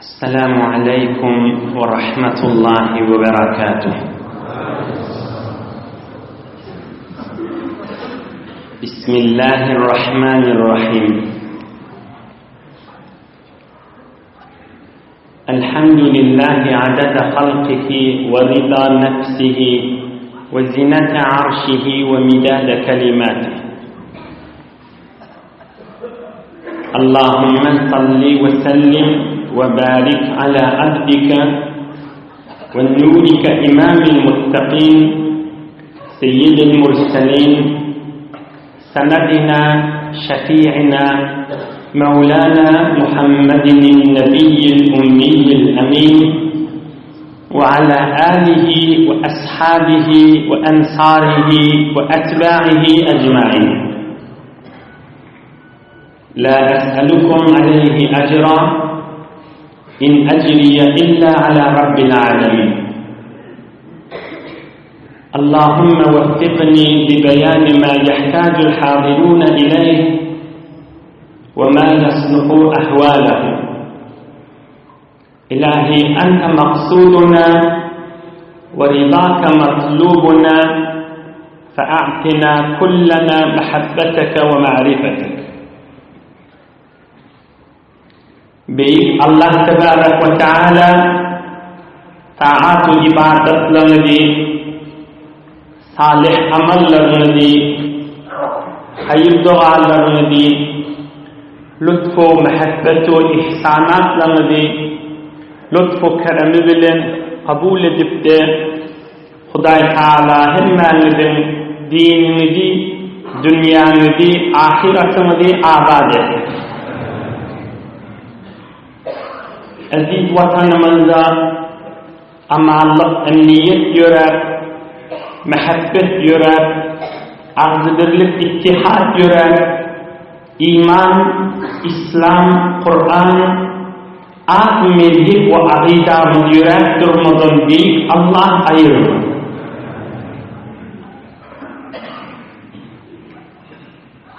Esselamu aleýkum we rahmetullahi we berekatuh. Bismillahirrahmanirrahim. Elhamdülillahi adada halkihi we rida nefsihi we zinete arşihi we midade kelimatihi. Allahümme salli ve sellim ve barik ala abdike ve nurike imamil muttakin seyyidil murselin sanadina şefi'ina Mevlana Muhammedin nebiyyil ummiyyil emin ve ala alihi ve ashabihi ve ensarihi ve etba'ihi ecmain. La es'elukum aleyhi ecra in ecriye illa ala rabbil alemin. Allahümme veffikni bi beyani ma yahtacul hadirun ileyh ve ma yasluhu ahvalahum. Ilahi ente maksuduna ve ridake matlubuna fe'a'tina kullana mehabbeteke ve ma'rifetek. Beýik Allah tebarek we teala taat-u ibadatlaryňyzy, salyh amallaryňyzy, haýyr-dogalaryňyzy, Lutf-u mähebbet-u ihsanatlaryňyzy lutf-u keremi bilen kabul edip-de, Hudaý Tagala hemmäňiziň diniňizi, dünýäňizi, ahyratyňyzy abat etsin. Eziz Watanymyzda amanlyk, emniýet ýöräp, mähebbet ýöräp, agzybirlik, ittihat ýöräp, Iman, Islam, Kuran, ak mezhep we akydamyz ýöräp durmadan beýik Allah aýyrmasyn.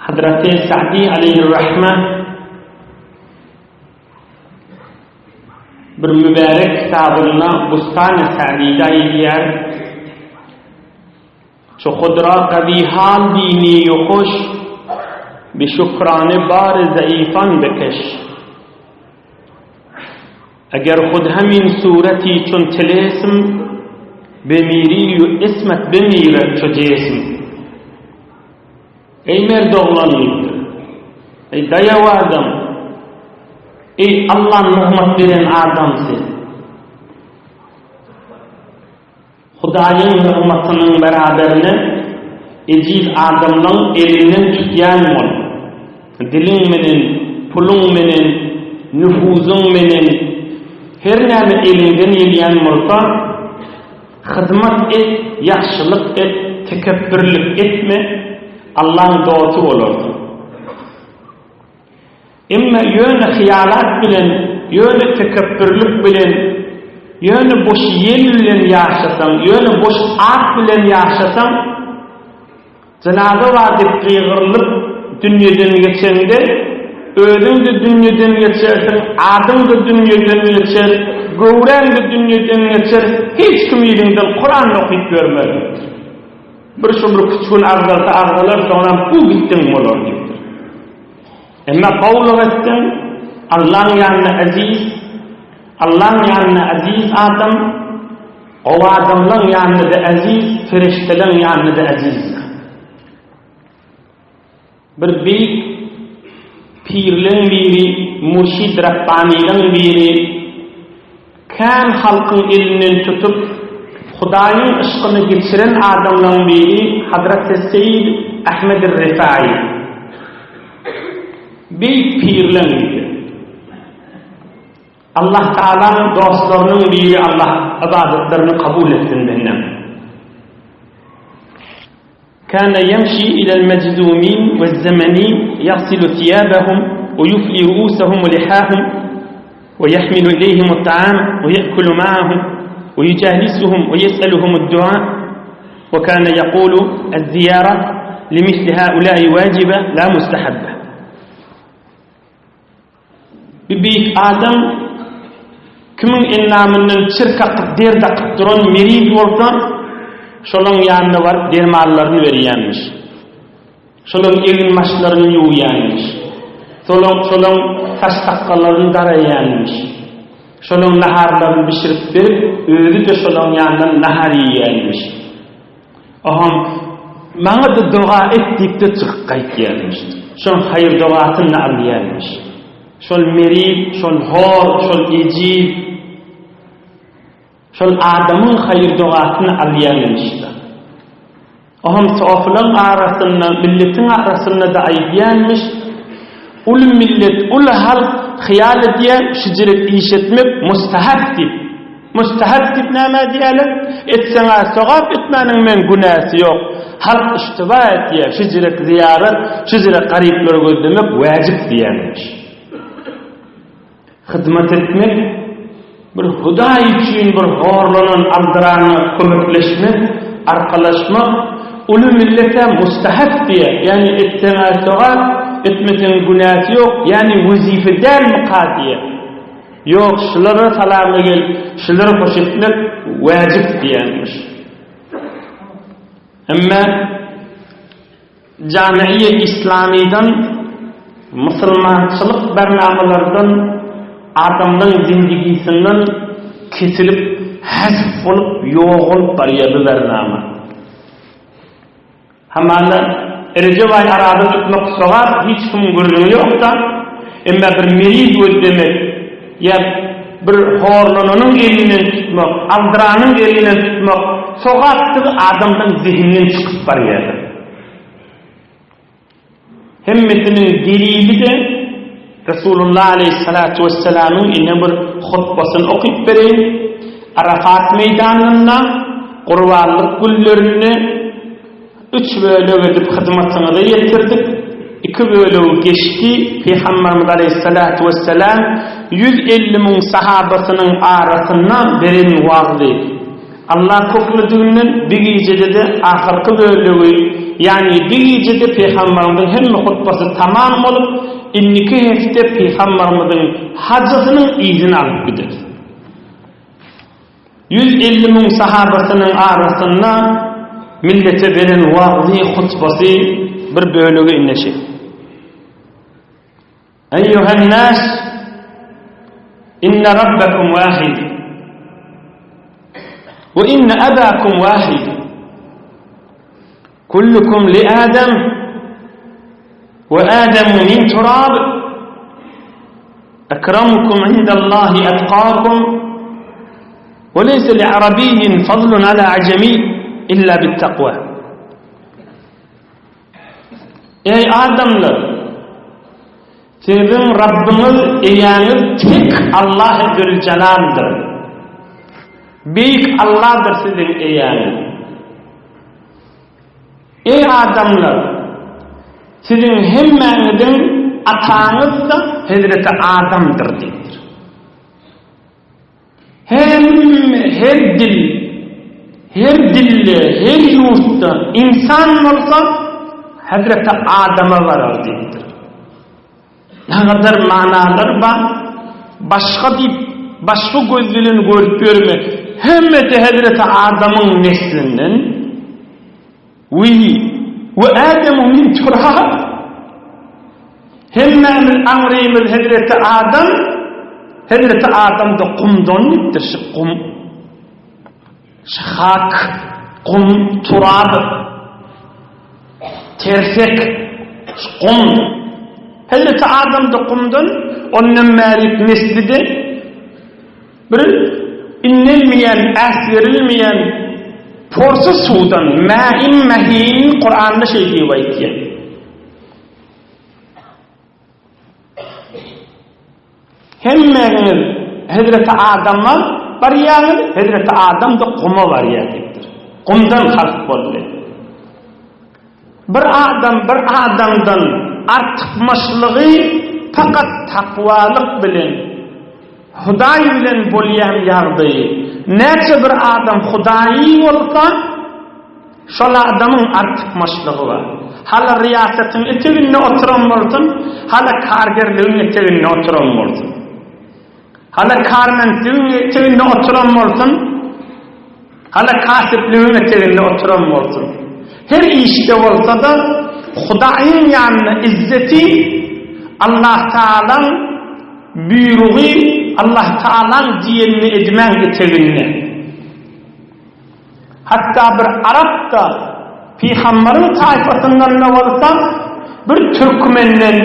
Hazreti Sa'di aleýhir-Rahme bir mübärek kitabynda Bustan-y Sa'dide aýdýar, Ço hudra gawy hal bini ýu hoş, Bi şükrany bary zaifan bekeş. Eger hud hemin sureti çun tilesm, Bemiri ýu ismet bemiret ço jesm. Eý merd oglan diýipdir. Eý daýaw adam! Eý Allaň nygmat beren adamsy! Hudaýyň nygmatynyň beraberine ejiz adamlaň elinden tutýan bol. Diliň menen, puluň menen, nüfuzyň menen, her näme eliňden gelýän bolsa, hyzmat et, ýagşylyk et, tekepbürlik etme, Allaň dosty bolarsyň. Emma ýöne hyýalat bilen, ýöne tekepbürlik bilen, ýöne boş ýel bilen ýaşasaň, ýöne boş at bilen ýaşasaň, jynaza bar diýip gygyrylyp dünýeden geçeňde, özüň-de dünýeden geçersiň, adyň-da dünýeden geçer, göwräň-de dünýeden geçer, hiç kim iliňden Kuran okyp ýörmez diýipdir. Bir şu bir küçük gün agzalsa agzalar, soňram bu gitdiň bolar diýipdir. Emma gowulyk etseň, Allaň ýanynda eziz, Allaň ýanynda eziz adam, gowy adamlaň ýanynda-da eziz, perişdeleň ýanynda-da eziz. Bir beýik pirleň biri, mürşid Rabbanylaň biri kän halkyň elinden tutup, Hudaýyň yşkyny geçiren adamlaň biri Hazreti Seýid Ahmed Rifai. Beýik pirleň biri. Allah Taalaň dostlarynyň biri Allah ybadatlaryny kabul etsin benden. Kana yemşi ilel meczumin ve zemenin yagsilu thiyabahum ve yufli ruusahum ve lihahum ve yahmilu ileyhim ta'am ve ye'kulu ma'ahum ve yucalisuhum ve yes'eluhum dua ve kana yekulu ez-ziyara limisli haulai vacibe la mustahabbe. Bir beýik adam. Kimiň endamyndan çirk akyp, dert akyp duran meriz bolsa, şolaň ýanyna baryp dermanlaryny berýänmiş. Şolaň egin-başlaryny ýuwýanmyş. Şolaň, şolaň saç-sakgallaryny daraýanmyş. Şolaň naharlaryny bişirip berip, özi-de şolaň ýanyndan nahar iýýänmiş. Oňam, Maňa-da doga et diýip-de çykyp gaýtýarmyş. Şoň haýyr-dogasyny-da alýarmyş. Şol meriz, şol hor, şol ejiz, şol adamyň haýyr-dogasyny alýarmyş-da. Oňam sofylaň arasynda, milletiň arasynda-da aýdýarmyş, Uly millet, uly halk hyýal edýär, şüjürek iş etmek mustahap diýip. Mustahap diýip nämä diýýärler? Etseň-ä sogap, etmäniň meň günäsi ýok. Halk iştiba etýär, şüjürek zyýarat, şüjürek garyplary gözlemek wäjip diýýärmiş. Hyzmat etmek, bir Hudaý üçin bir horlanan aldyrana kömekleşmek, arkalaşmak uly millete mustahap diýýär. Ýagny etseň-ä sogap, etmeseň günäsi ýok, ýagny wezipe dälmika diýýär. Ýok, şulara salama gelip, şulary hoş etmek wäjip diýýärmiş. Emma Jamiýe Islamydan, musulmançylyk bernamalardan, adamlaň zindigisinden kesilip, häzf bolup, ýogalyp barýar bu bernama. Hamala Rejep aýy araza tutmak sogap hiç kimiň gürrüňi ýokda, emma bir meriz gözlemek ýa bir horlananyň elinden tutmak, aldyranyň elinden tutmak sogapdygy adamlaň zehininden çykyp barýardyr. Hemmesiniň delili-de Resulullah aleýhissalatu wessalamyň ine bir hutbasyny okyp bereýin. Arafat meýdanynda gurbanlyk günlerinde üç bölek edip hyzmatyňyza ýetirdik. Iki bölegi geçdi. Pygamberimiz aleýhissalatu wessalam 150 müň sahabasynyň arasynda beren wagzy. Allah köklediginden bir gijede-de ahyrky bölegi, ýagny bir gijede Pygamberimiziň hemme hutbasy tamam bolup, indiki hepde Pygamberimiziň hajysynyň yzyny alyp gider. 150 müň sahabasynyň arasynda millete beren wagzy, hutbasy bir bölegi ine şeý. Eýýuhen-nas, inne rabbekum wahid, we inne abakum wahid, kullukum li Adam, we Adamu min turab, akramukum indallahi atqakum, we leýse li arabiyyin fadlun ala ajami illa bit-takwa. Eý, adamlar! Siziň Rabbyňyz, Eýäňiz tek Allahy Züljelaldyr. Beýik Alladyr siziň Eýäňiz. Eý, adamlar! Siziň hemmäňiziň ataňyz-da hezreti Adamdyr diýipdir. Hemme, her dil, her dilde, her ýurtda ynsan bolsa, Hezreti Adama barar diýipdir. Nägadar manalar bar, başga diýip, başga göz bilen görüp ýörme. Hemmesi Hezreti Adamyň neslinden. Wiý, we Ädemu min turab. Hemmämiz aňrymyz hezreti Adam, hezreti Adam-da gumdan diýipdir, şu gum, şu hak, gum, turab, tersek, şu gum. Hezreti Adam-da gumdan, ondan bärik nesli-de Bir indelmeýän, äsgerilmeýän porsy suwdan, mä'in mehin, Kuranda şeý diýip aýtýar. Hemmäňiz Hezreti Adama barýaňyz, Hezreti Adam-da guma barýar diýipdir. Gumdan halk boldy. Bir adam bir adamdan artykmaçlygy pakat takwalyk bilen, Hudaý bilen bolýan ýagdaýy. Näçe bir adam Hudaýy bolsa, şol adamyň artykmaçlygy bar. Hala riýasatyň eteginde oturan bolsun, hala kargerligiň eteginde oturan bolsun. Hala karmentligiň eteginde oturan bolsun, hala kasypligiň eteginde oturan bolsun. Her işde bolsa-da, Hudaýyň ýanynda izzeti Allah Tagalaň buýrugy, Allah Tagalaň diýenini edmäň eteginde. Hatda bir arap-da, pygambaryň taýpasyndan-da bolsa, bir türkmenden,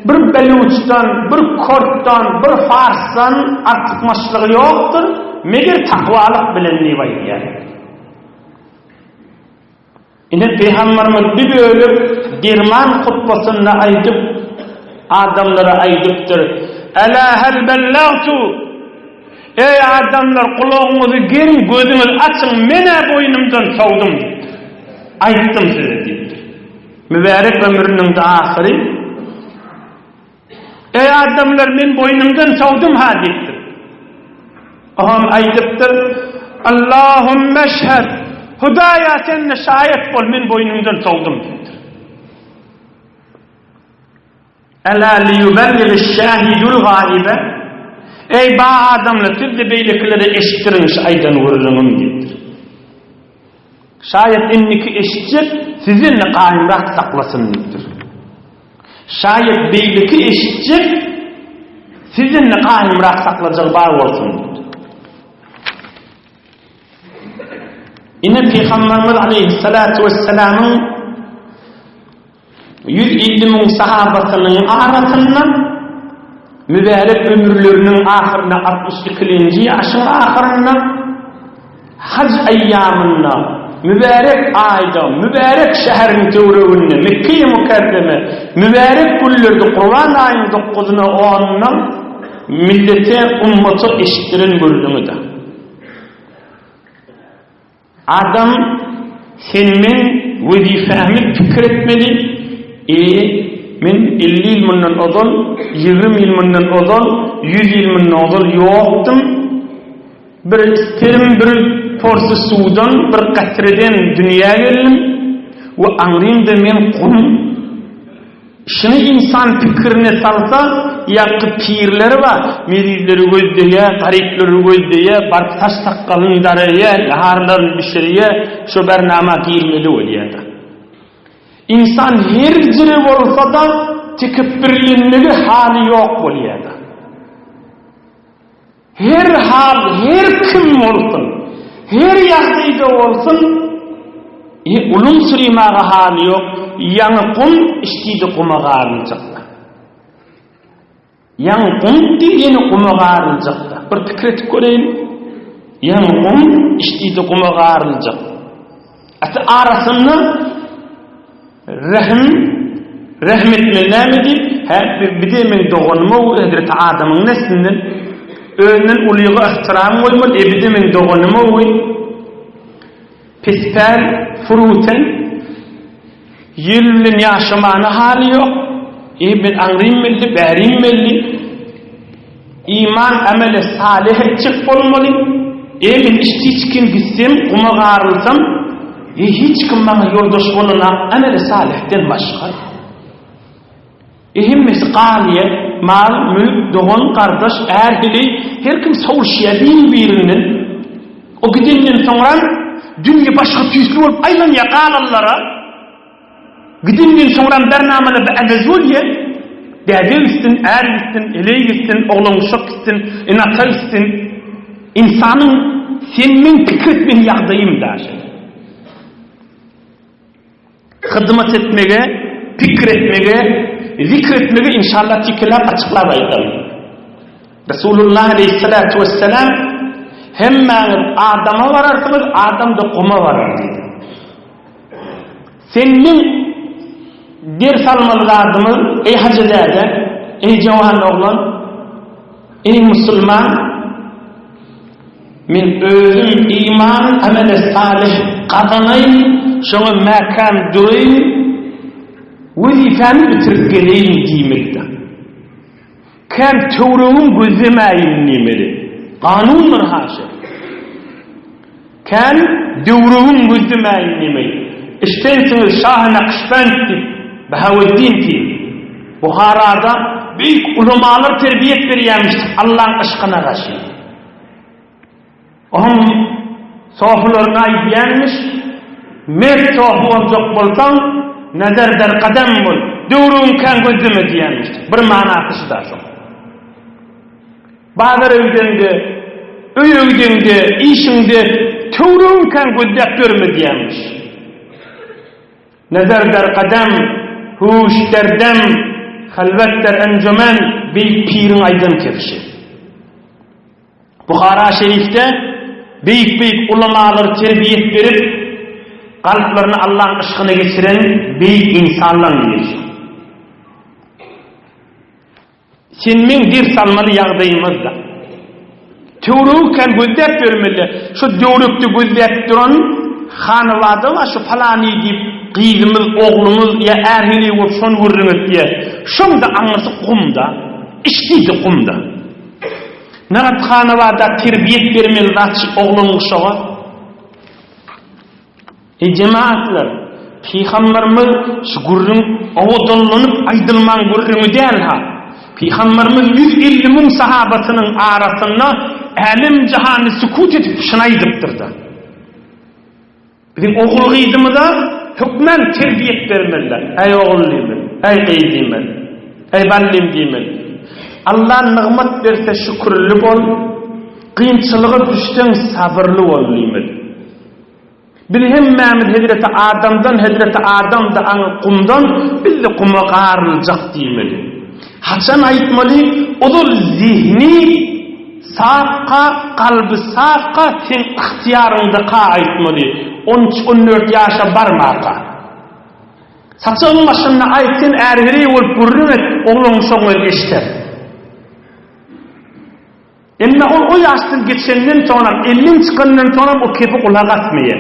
bir beluçdan, bir kürtdan, bir farsdan artykmaçlygy ýokdur, meger takwalyk bilen diýip aýdýar. Ine, Pygamberimiz bir bölek derman hutbasynda aýdyp, adamlara aýdypdyr, Älä hel bellagtu! Eý, adamlar, gulagyňyzy geriň, gözüňizi açyň, men-ä boýnumdan sowdum diýipdir. Aýtdym size diýipdir. Mübärek ömrüniň-de ahyry. Eý adamlar men boýnumdan sowdum-ha diýipdir. Oňam aýdypdyr, Allahummeşhed, Hudaýa sen-de şaýat bol, men boýnumdan sowdum diýipdir. Ela liyubelligiş-şahidul gaibe, Eý ba adamlar siz-de beýlekilere eşitdiriň şu aýdan gürrüňimi diýipdir. Şaýat indiki eşitjek sizden-de gaýymrak saklasyn diýipdir. Şaýat beýleki eşitjek sizden-de gaýymrak saklajagy bar bolsun diýipdir. Ine Pygamberimiz aleýhissalatu wessalamyň 150 müň sahabasynyň arasynda mübärek ömürleriniň ahyrynda 62-nji ýaşyň ahyrynda Haj eýýamynda, mübärek aýda, mübärek şäheriň töwereginde, Mekge-i Mükerreme, mübärek günlerde Gurban aýynyň dokuzyna, onuna millete, ummata eşitdiren gürrüňidir. Adam, sen men wezipemiz pikir etmeli, e, men 50 ýyl mundan ozal, 20 ýyl mundan ozal, 100 ýyl mundan ozal ýokdum, Bir sperm bir porsy suwdan bir gatreden dünýä geldim we aňrymda men gum. Şuny ynsan pikirine salsa ýaňky pirleri bar, merizleri gözleýä, garyplary gözleýä, baryp saç sakgalyny daraýa, naharlaryny bişirýä, şo bernama girmeli bolýada. Ynsan her jiri bolsada tekepbirlenmegi haly ýok bolýada. Her hal, her kim bolsun, her ýagdaýda bolsun, e, ulum syrymaga haly ýok, ýaňy gum içdidi guma garyljakda. Ýaňy gumdy, ýene guma garyljakda. Bir pikir edip göreýin. Ýaňy gum içdidi guma garyljak. Ata arasynda Rehim, rehm etmeli näme diýip, hä, bir-de meň doganym-ow, hezreti Adamyň neslinden, özünden ulyga yhtyram goýmaly, e, bir-de meň doganym-ow, pespäl, furuten, ýel bilen ýaşamana haly ýok, e, men aňrym belli, bärim belli, iman, amele salyh etjek bolmaly, e, men içdi-içgin gitsem, guma garylsam, E hiç kim maňa ýoldaş bolana ameli salyhden başga. E hemmesi galýa, mal, mülk, dogan, gardaş, är, heleý, her kim sowuşýa bir-birinden. O gidenden soňram dünýe başga tüýsli bolup aýlanýa galanlara. Gidenden soňram bernamalar bi äwez bolýa. Däde gitsin, är gitsin, heleý gitsin, oglan-uşak gitsin, ene-ata gitsin. Ynsanyň sen meň pikir etmeli ýagdaýym daşy. Hyzmat etmege, pikir etmege, zikr etmege inşallah tikelap açyklap aýdaryn. Resulullah aleyhissalatu vesselam hemmäňiz adama bararsyňyz, adam-da guma barar diýdi. Sen meň ders almaly zadymyz, eý hajy däde, eý jawan oglan, Eý musulman! Men özüm iman, amele salyh gazanaýyn, şoňa mäkäm duraýyn, wezipämi bitirip geleýin diýmelidir. Kän töwregim gözlemäýin diýmeli. Kanundyr haşa. Kän döwrügiň gözlemäýin diýmeý. Eşdensiňiz Şahy Nakşbend diýip, Bahaweddin pir. Buharada. beýik ulamalar terbiýet berýärmiş Allaň yşkyna garşy. Onuň sofularyna aýdýanmyş, Mert sofy boljak bolsaň, nezer der gadam bol, döwrüňi kän gözleme diýýänmiş. Bir manasy şu-da şoň. Bazar öýdeňde, öý öýdeňde, işiňde töwregiňi kän gözläp ýörme diýýänmiş. Nezer der gadam, huş der dem, halwet der enjumen beýik piriň aýdan kebşi. Buhara şerifde beýik-beýik ulamalar terbiýet berip, kalplaryny Allaň yşkyna geçiren beýik ynsanlaň biri. Sen meň ders almaly ýagdaýymyzda. Töweregi kän gözläp ýörmeli. Şu döwrekde gözläp duran hanabada bar şu palany diýip gyzymyz, oglumyz ýa är-heleý bolup şony gürrüň etýär. Şoň-da aňyrsy gumda. Içdi-de gumda. Narat hanabada terbiýet bermeli zat şu oglan-uşaga. Eý jemagatlar, Pygamberimiz şu gürrüň owadanlanyp aýdylmaň gürrüňi däl-ha. Pygamberimiz 150 müň sahabasynyň arasynda älem-jahany sükut edip şuny aýdypdyr-da. Biziň ogul-gyzymyza hökmän terbiýet bermeliler. Äý ogul diýmeli, äý gyz diýmeli, äý ballym diýmeli. Allah nygmat berse şükürli bol, kynçylyga düşseň sabyrly bol diýmeli. Biz hemmämiz hezreti Adamdan, hezreti Adam-da aňy gumdan, biz-de guma garyljak diýmeli. Haçan aýtmaly? Ozal zehni safka, kalby safka seň ygtyýaryňdaka aýtmaly, on üç, on dört ýaşa barmaka. Saçagyň başynda aýt, sen är-heleý bolup gürrüň et, oglan-uşagyň özi eşder. Emma ol o ýaşdan geçenden soňam, elden çykandan soňam o kepi gulak asmaýar.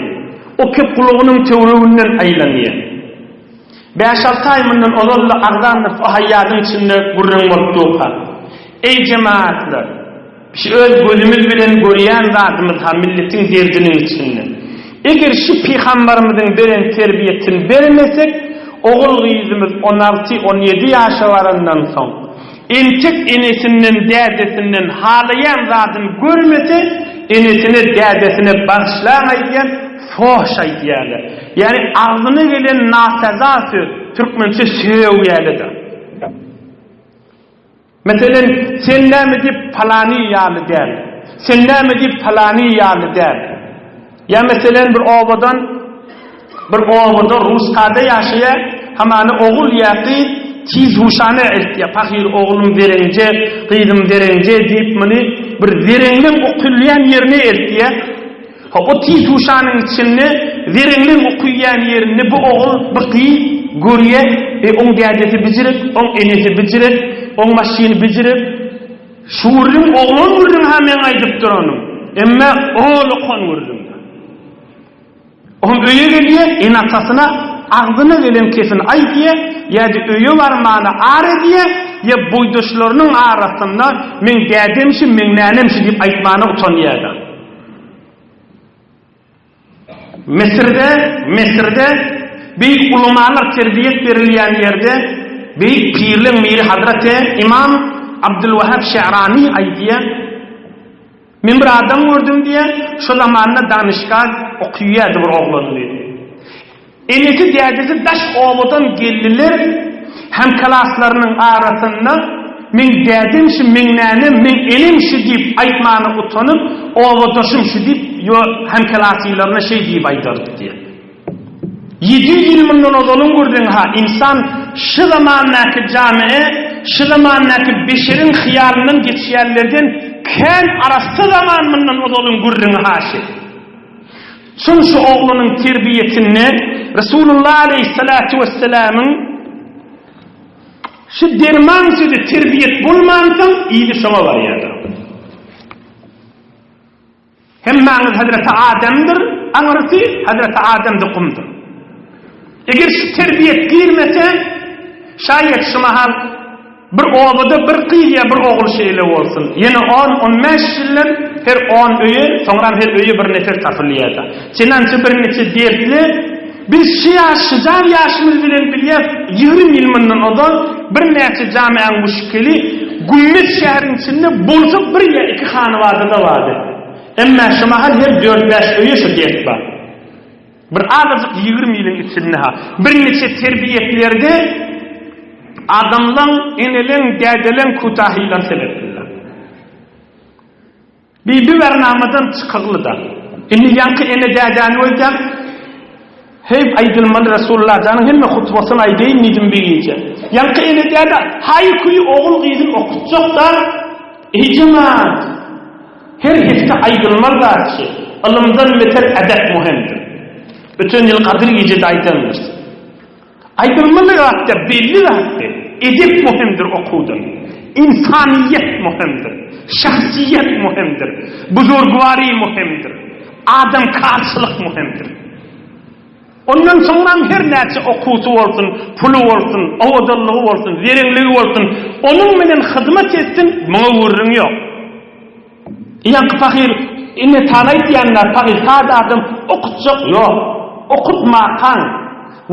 O kep gulagynyň töwereginden aýlanýar. Bäş-alty aý mundan ozal-da agzandyr o haýýadyň içinde gürrüň bolup durka. Eý, jemagatlar! Şu öz gözümiz bilen görýän zadymyz-ha milletiň derdiniň içinde. Eger şu pygambarymyzyň beren terbiýesini bermesek, ogul-gyzymyz on alty, on ýedi ýaşa barandan soň, Entek enesinden, dädesinden halaýan zadyny görmese, enesine, dädesine bagyşlaň aýdýan, fohş aýdýarlar. Ýagny agzyna gelen nasaza söz, türkmençe sögýärler-de. Meselem, sen näme diýip palany ýaly däl? Sen näme diýip palany ýaly däl? Ýa meselem bir obadan bir obada ruskada ýaşaýar, hamana ogul ýa gyz tiz huşana eltýär, pahyr oglum zereňje, gyzym zereňje diýip muny bir zereňleň okulýan ýerine eltýär. Ha o tiz huşanyň içinde zereňleň okuýan ýerinde bu ogul, bu gyz görýär, e oň dädesi bijirek, oň enesi bijirek, oň maşyny bijirek. Şu gürrüň oglan gürrüň-hä meň aýdyp duranym. Emme ol okan gürrüň-dä. Oňam öýe gelýär, ene-atasyna agzyna gelen kesini aýdýar, ýa-da öýe barmana ar edýär, ýa boýdaşlarynyň arasynda meň dädem şi, meň nänem şi diýip aýtmana utanýar-da. Müsürde, Müsürde beýik ulamalar terbiýet berilýän ýerde beýik pirleň biri Hazreti Imam Abdülwahab Şe'rani aýdýar, Men bir adam gördüm diýýär, şo zamanda danyşgah okyýardy bir oglan diýip. Enesi dädesi daş obadan geldiler, hemklaslarynyň arasynda meň dädem şi, meň nänem, meň enem şi diýip aýtmana utanyp, obadaşym şi diýip ýo hemklasylaryna şeý diýip aýdardy diýýär. 700 ýyl mundan ozalyň gürrüňi-ha, ynsan şy zamandaky jamee, şy zamandaky beşeriň hyýalyndan geçýänlerden kän arassa zaman mundan ozalyň gürrüňi-ha şy. Soň şu oglanyň terbiýesinde Resulullah aleýhissalatu wessalamyň şu derman sözi terbiýet bolmansoň yzy şoňa barýardy. Hemmäňiz Hazreti Ademdir, aňyrsy Hazreti Ademde gumdur. Eger şu terbiýet girmese, şaýat şu mahal Bir obada bir gyz ýa bir ogul şeýle bolsun. Ýene on, on bäş ýyldan her on öýe, soňram her öýe bir nefer tapylýar-da. Çenança birniçe dertli. Biz şu ýaş, şyjal ýaşymyz bilen bilýäs, 20 ýyl mundan ozal birnäçe jamiaň müşkili Gümmez şäheriň içinde bolsa bir ýa iki hanabadada bardy. Emma şu mahal her dört-bäş öýe şu dert bar. Bir azajyk 20 ýylyň içinde-ha birniçe terbiýetlerde adamlaň, eneleň, dädeleň kütahylan sebäplidir. Bi bi bernamadan çykygly-da. Indi ýaňky ene dädäni gözläň. Heý, aýdylmaly Resulullah janyň hemme hutbasyny aýdaýyn diýdim bi gije. Ýaňky ene däde haý-küý ogul-gyzyny okutjak-da. Eý jemaat! Her hepde aýdylmaly zat şu. Ylymdan beter edep möhümdir. Öten ýyl Gadyr gije-de aýdanmyş. Aýdylmaly zatda belli zatdy. Edep möhümdir okuwdan. Ynsanyýet möhümdir. Şahsyýet möhümdir. Buzurgwary möhümdir. Adamkarçylyk möhümdir. Ondan soňram her näçe okuwsy bolsun, puly bolsun, owadanlygy bolsun, zereňligi bolsun, onuň bilen hyzmat etsin, muňa gürrüň ýok. Ýaňky pahyr ine tana aýtýanlar pahyr sada adam okutjak ýok. Okutmakaň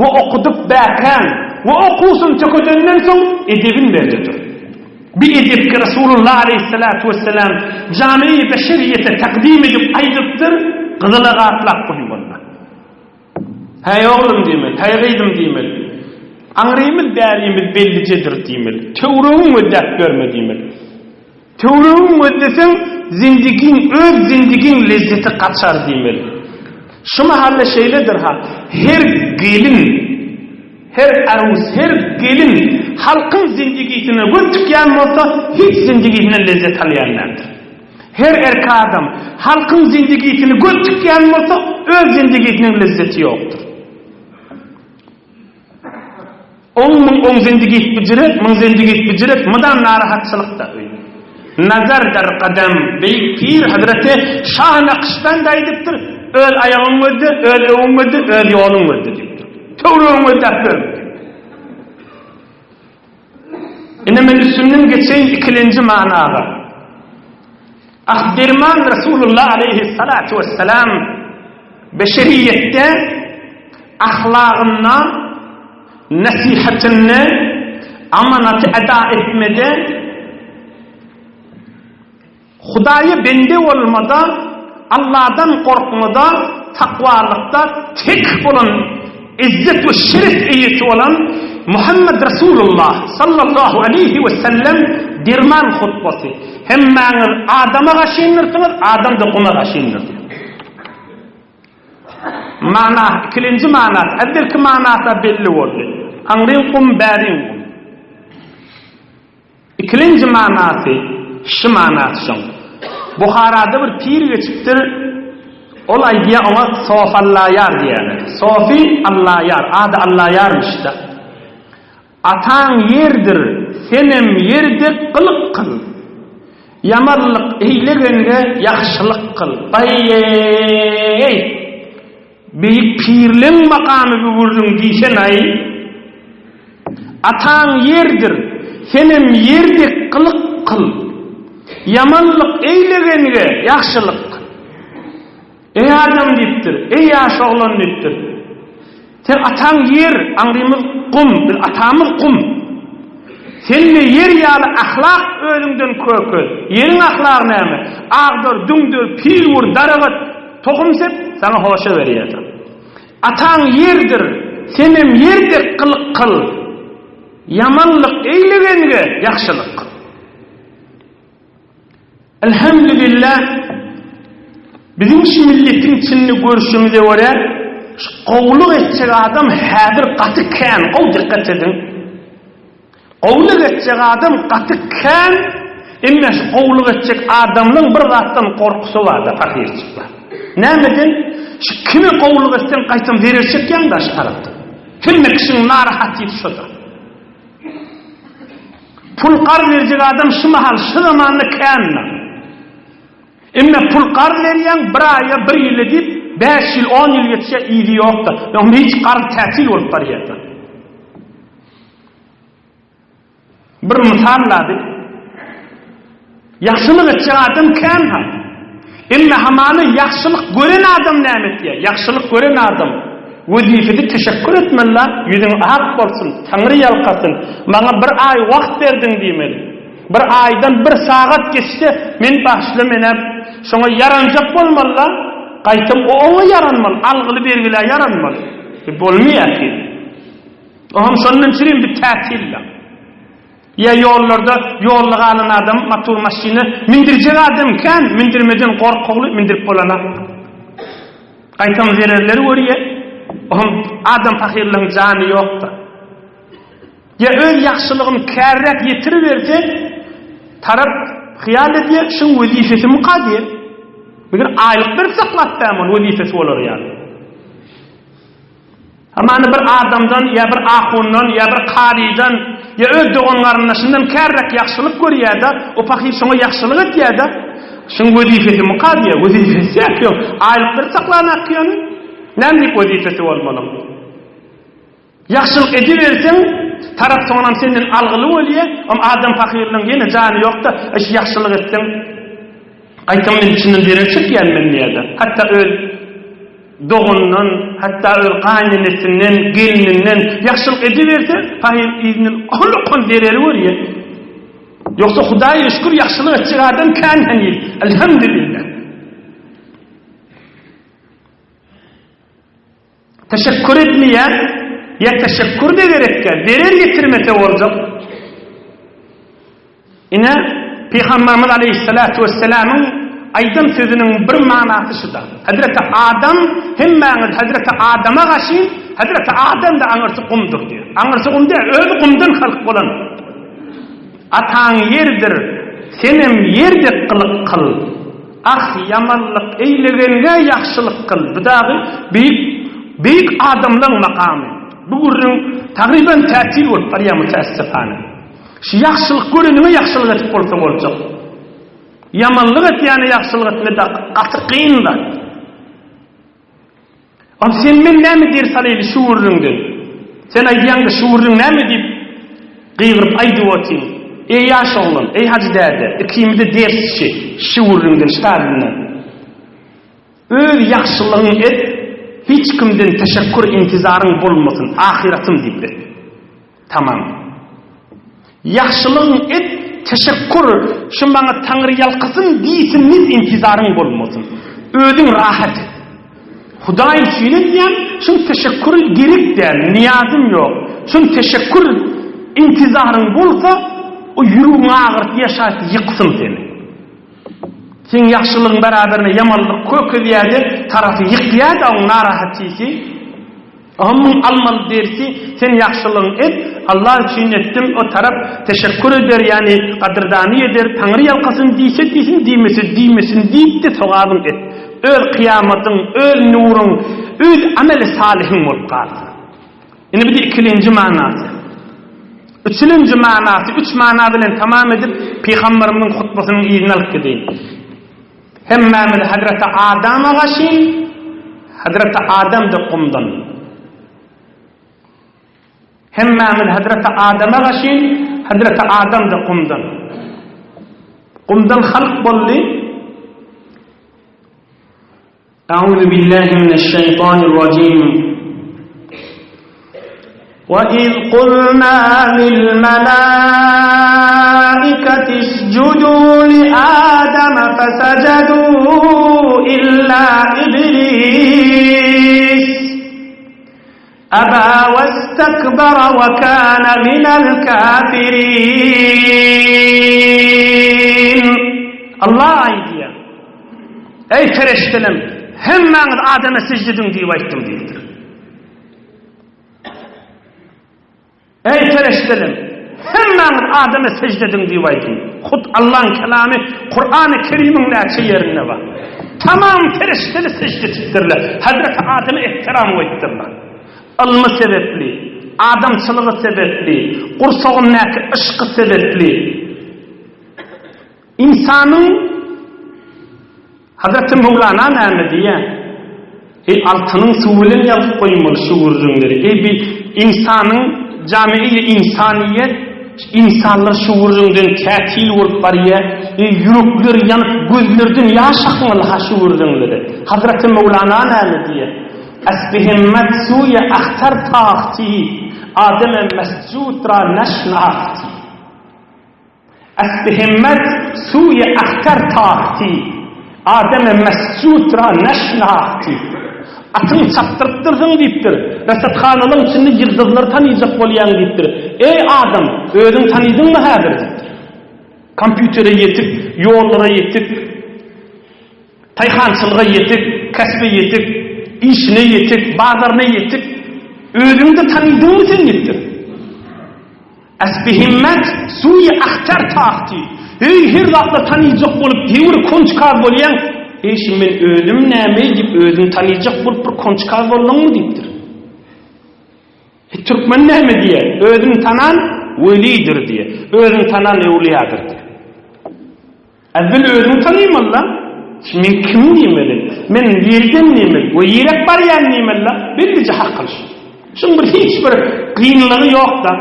we okudyp bäkäň we okuwsyny tökedenden soň edebin berde dur. Bi edepki Resulullah aleýhissalatu wessalam jami beşeriýete takdim edip aýdypdyr, gyzyla gaplap goýmalylar. Häý oglum diýmeli, häý gyzym diýmeli. Aňrymyz bärimiz bellijedir diýmeli. Töwregiň gözläp ýörme diýmeli. Töweregiň gözleseň, zindigiň, öz zindigiň lezzeti gaçar diýmeli. Şu mahalda şeýledir-ha, her gelin, her arus, her gelin halkyň zindigisine göz tikýän bolsa, hiç zindigisinden lezzet alýan däldir. Her erkek adam halkyň zindigisini göz tikýän bolsa, öz zindigisiniň lezzeti ýokdur. Oň müň oň zendigit bijirek, müň zendigit bijirek, mydam narahatçylykda öý. Nazar dar gadam, beýik pir Hazreti Şah Nakyşbend aýdypdyr, öz aýagyň gözde, öz öwüň gözde, öz ýoluň gözde diýipdir. Töwregiň gözläp ýörme diýipdir. Ine men üstünden geçeýin ikilenji managa. Ah derman Resulullah aleyhissalatu vesselam beşeriýetde ahlagynda, nesihatynda, amanaty eda etmede, Hudaýa bende bolmada, Allahdan gorkmada, takwalykda tek bolan, izzet we şeref eýesi bolan Muhammed Resulullah sallallahu aleýhi we sellem derman hutbasy. Hemmäňiz adama gaşyndyrsyňyz, adam-da guma gaşyndyr diýýär. Mana, ikilenji manasy, äwwelki manasy belli boldy. Aňryň gum, bäriň gum. Ikilenji manasy, şu manasy şoň. Buharada bir pir geçipdir, ol aýdýar oňa Sofi Allaýar diýýärler. Sofi Allaýar, ady Allaýarmyş-da. Ataň ýerdir, senem ýer dek gylyk kyl. Ýamanlyk eýlegenge ýagşylyk kyl. Baý-eý! Beýik pirleň makamy bu gürrüň diýsen-aý! Ataň ýerdir, senem ýer dek gylyk kyl. Ýamanlyk eýlegenge ýagşylyk kyl. Eý adam diýipdir, eý ýaş oglan diýipdir. Sen ataň ýer, aňrymyz gum, biz atamyz gum. Sen-de ýer ýaly ahlak özüňden kökel. Ýeriň ahlagy näme? Agdar, düňder, pil ur, daragat, tohum sep, saňa hoşa berýärler. Ataň ýerdir, senem ýer dek gylyk kyl. Ýamanlyk eýlegenge ýagşylyk kyl. Elhamdülillah, biziň şu milletiň içinde görşümize görä, şu gowulyk etjek adam häzir gaty kän, gowy dikkat ediň. Gowulyk etjek adam gaty kän, emma şu gowulyk etjek adamlaryň bir zatdan gorkusy bar-da, pahyrçyklar. Nämeden? Şu kime gowulyk etseň gaýtam zerer çekýäň-da şu tarapdan. Hemme kişiň narahatlygy şoda. Pul karz berjek adam şu mahal, şu zamanda kändir. Emma pul karz berýäň bir aýa, bir ýyla diýip, 5 ýyl, 10 ýyl geçýär, yzy ýokdur. Onda hiç karz tätil bolup barýar. Bir mysal lady. Ýagşylyk etjek adam kän ha. Emma hamana ýagşylyk gören adam näme etýär? Ýagşylyk gören adam. Wezipesi teşekkür etmeli-la, ýüzüň ak bolsun, Taňry ýalkasyn, maňa bir aý wagt berdiň diýmeli. Bir aýdan bir sagat geçse, men bagyşla men-ä şoňa ýaranjak bolmaly-la, gaýtam o oňa ýaranmaly, algyly-bergilä ýaranmaly. E, bolmaýar ki. Oňam şondan çürim bir tätil-la. Ýa ýollarda ýolda galan adam motor maşyna mindirjek adam kän, mindirmeden gorkugly mindirip bolanak. Gaýtam zererleri görýä. Oňam adam pahyrlaryň jany ýokda. Ýa öz ýagşylygyny kärräk ýetiriberse, tarap hyýal edýä, şuň wezipesimika diýä. Meger aýlyk berip saklap bäm ony wezipesi bolar ýaly. Hamana bir adamdan ýa bir ahundan ýa bir karydan ýa öz dogan-garyndaşyndan kärräk ýagşylyk görýär-de, o pahyr şoňa ýagşylyk etýär-de, şuň wezipesi-myka diýýär. Wezipesi ýok, ýok. Aýlyk berip saklan-ak ýöne. Näme diýip wezipesi bolmalyň? Ýagşylyk ediberseň, tarap soňam senden algyly bolýar, om adam pahyrlygyň ýene jany ýok-da, şu ýagşylyk etseň, gaýtam men içinden zerer çekýän men diýýär-de. Hatda öz Doganyndan, hatda öz gaýynenesinden, gelninden ýagşylyk ediberse, pahyr yzyndan ullakan zereri görýär. Ýogsa Hudaýa şükür ýagşylyk etjek adam kän heniz. Elhamdülillah. Teşekkür etmeýär, ýa teşekkür-de gerek däl, zerer ýetirmese boljak. Ine, Pygamberimiz aleýhissalatu wessalamyň aýdan sözüniň bir manasy şuda. Hezreti Adam, hemmäňiz hezreti Adama gaşyn, hezreti Adam-da aňyrsy gumdur diýýär. Aňyrsy gum däl, özi gumdan halk bolan. Ataň ýerdir, senem ýer dek gylyk kyl. Ah, ýamanlyk eýlegenge ýagşylyk kyl. Bu dagy beýik, beýik adamlaň makamy. Bu gürrüň tagryban tätil bolup barýar mütäessifana. Şu ýagşylyk göreniňe ýagşylyk edip bolsa boljak. Ýamanlyk etýäne ýagşylyk etme gaty kyn zat. Ol sen men näme ders alaýly şu gürrüňden? Sen aýdýaňda şu gürrüň näme diýip gygyryp aýdyp otyň. Eý ýaş oglan, eý hajy däde, ikimize dersçi şu gürrüňden, şu zadyndan. Öz ýagşylygyňy et, hiç kimden teşekkür intizaryň bolmasyn, ahyratym diýip et. Tamam. Ýagşylygyň et, teşekkur, şu maňa Taňry ýalkasyn diýsin diýip intizaryň bolmasyn. Özüň rahat et. Hudaý üçin edýän, şuň teşekkury gerek däl, nyýazym ýok. Şuň teşekkur intizaryň bolsa, o ýüregiňi agyrtýa şaýt ýyksyn seni. Seň ýagşylygyň beraberine ýamanlyk kökezýäde, tarapy ýykýada oň narahatysy. Onuň almaly dersi, sen ýagşylygyňy et, Allah üçin etdim, o tarap teşekkür eder, ýagny gadyrdany eder, Taňry ýalkasyn diýse diýsin, diýmese diýmesin diýip-de sogabyňy et. Öz kyýamatyň, öz nuruň, öz ameli salyhyň bolup galsyn. Indi bu-da ikilenji manasy. Üçülenji manasy, üç mana bilen tamam edip, Pygamberimiziň hutbasynyň yzyny alyp gideýin. Hemmämiz Hazreti Adama gaşyn, Hazreti Adam-da gumdan. Hemmämiz Hazreti Adama gaşyn, Hazreti Adam-da gumdan. Gumdan halk boldy. Euzu billahi mineşşeýtanirrajim. وَإِذْ قُلْنَا لِلْمَلَائِكَةِ اسْجُدُوا لِآدَمَ فَسَجَدُوا إِلَّا إِبْلِيسَ أَبَى وَاسْتَكْبَرَ وَكَانَ مِنَ الْكَافِرِينَ Allah aýdýar. Eý perişdelerim, hemmäňiz Ademe sežde ediň diýip aýtdym diýipdir. Eý perişdelerim, hemmäňiz Ademe sežde ediň diýip aýtdym. Hut Allaň kelamy Kurany Kerimiň näçe ýerinde bar. Tamam perişdeler sežde etipdirler. Hazreti Ademe ehtiram goýupdyrlar. Ylmy sebepli, adamçylygy sebepli, gursagyndaky yşky sebepli. Ynsanyň Hazreti Möwlana näme diýýär? Eý, altynyň suwy bilen ýazyp goýmaly şu gürrüňleri. Eý, bi ynsanyň jamiýi ynsanyýet, ynsanlar şu gürrüňden tätil bolup barýar. Eý, ýürekler ýanyp, gözlerden ýaş akmaly-ha şu gürrüňlere. Hazreti Möwlana näme diýýär? Esbi himmet suýe ahtar tagty, Ademe mesjud ra neşnahti. Esbi himmet suýe ahtar tagty, Ademe mesjud ra neşnahti. Atyňy çapdyrypdyrsyň diýipdir. Rasathanalaryň içinde ýyldyzlary tanyjak bolýaň diýipdir. Eý adam, özüňi tanydyňmy häzir diýipdir. Kompýutere ýetik, ýollara ýetik, Taýhançylyga ýetik, käsbe ýetik, işine ýetik, bazaryna ýetik. Özüňi-de tanydyňmy sen diýipdir. Äsbi-himmet suýy ahtar tagty. Eý, her zatda tanyjak bolup, dewir konçkaz bolýaň. Eý, şu men özüm näme diýip, özüňi tanyjak bolup bir konçkaz bolduňmy diýipdir. He, türkmen näme diýýär? Özüni tanan welidir diýýär. Özüni tanan öwlüýadyr diýýär. Äwwel özüňi tanymaly-da. Şimdi men kim diýmeli? Men nirden diýmeli? We ýerek barýan diýmeli-da. Bellije hakyl şu. Şuň bir hiç bir kynlygy ýok-da.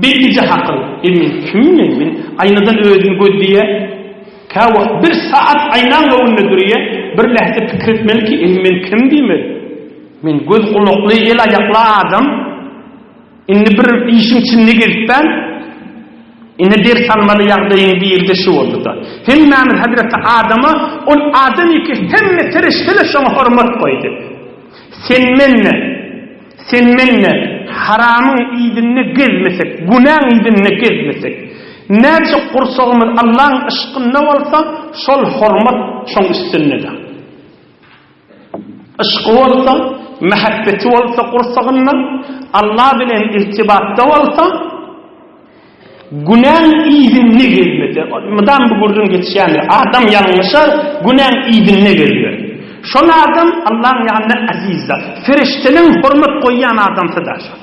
Bellije hakyl. E men kim men? Men aýnadan özüni gözleýä. Käwagt bir saat aýnaň öňünde durýa. Bir lähze pikir etmeli ki, e men kim diýmeli? Men göz gulakly, el aýakly adam. Indi bir işiň içinde gezipän, indi ders almaly ýagdaýyň biri-de şu boldy-da. Hemmämiz hezreti Adama, ol adam iki hemme perişdeler şoňa hormat goýdy. Sen-men-de, sen-men-de haramyň yzynda gezmesek, günäň yzynda gezmesek, näçe gursagymyz Allaň yşkynda bolsa, şol hormat şoň üstünde-de. Yşky bolsa, mähebbeti bolsa gursagynda, Allah bilen irtibatda bolsa, günäň yzynda gezmese, mydam bu gürrüň geçýändir, adam ýalňyşar, günäň yzynda gezmez. Şol adam Allaň ýanynda azizdir. Perişdeleň hormat goýýan adamsydyr şol.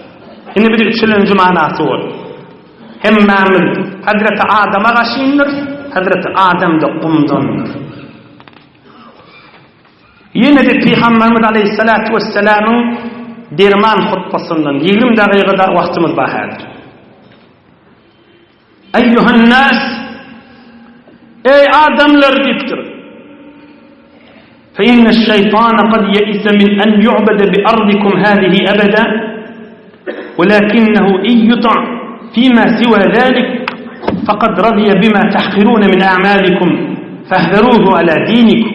Indi bir üçülenji manasy boldy. Hemmämiz Hazreti Adama gaşyndyrys, Hazreti Adem-de gumdandyr. Ýene-de Pygamberimiz aleýhissalatu wessalamyň derman hutbasyndan 20 dagyga-da wagtymyz bar häzir. Eýýuhan-nas Eý adamlar diýipdir. Fe inneş-şeýtana kad ye'ise min en yu'bede bi ardikum hâzihi ebeda welakinnehu in yuta' fîmâ siwâ zâlik fekad radiye bimâ tahkirûne min a'mâlikum fehzerûhu alâ dînikum.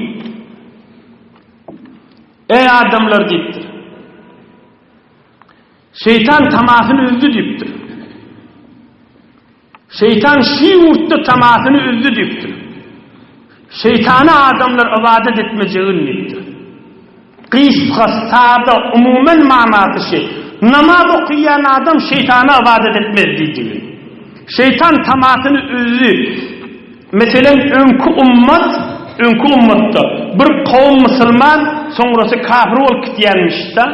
Eý adamlar diýipdir. Şeýtan tamasyny üzdi diýipdir. Şeýtan şu ýurtda tamasyny üzdi diýipdir. Şeýtana adamlar ybadat etmejegin diýipdir. Gysga, sada, umuman manasy şi, namaz okaýan adam şeýtana ybadat etmez diýdigi. Şeýtan tamasyny üzdi. Meselem, öňki ummat, öňki ummatda bir kowum musulman, soňrasy kafir bolup gitýänmiş-da.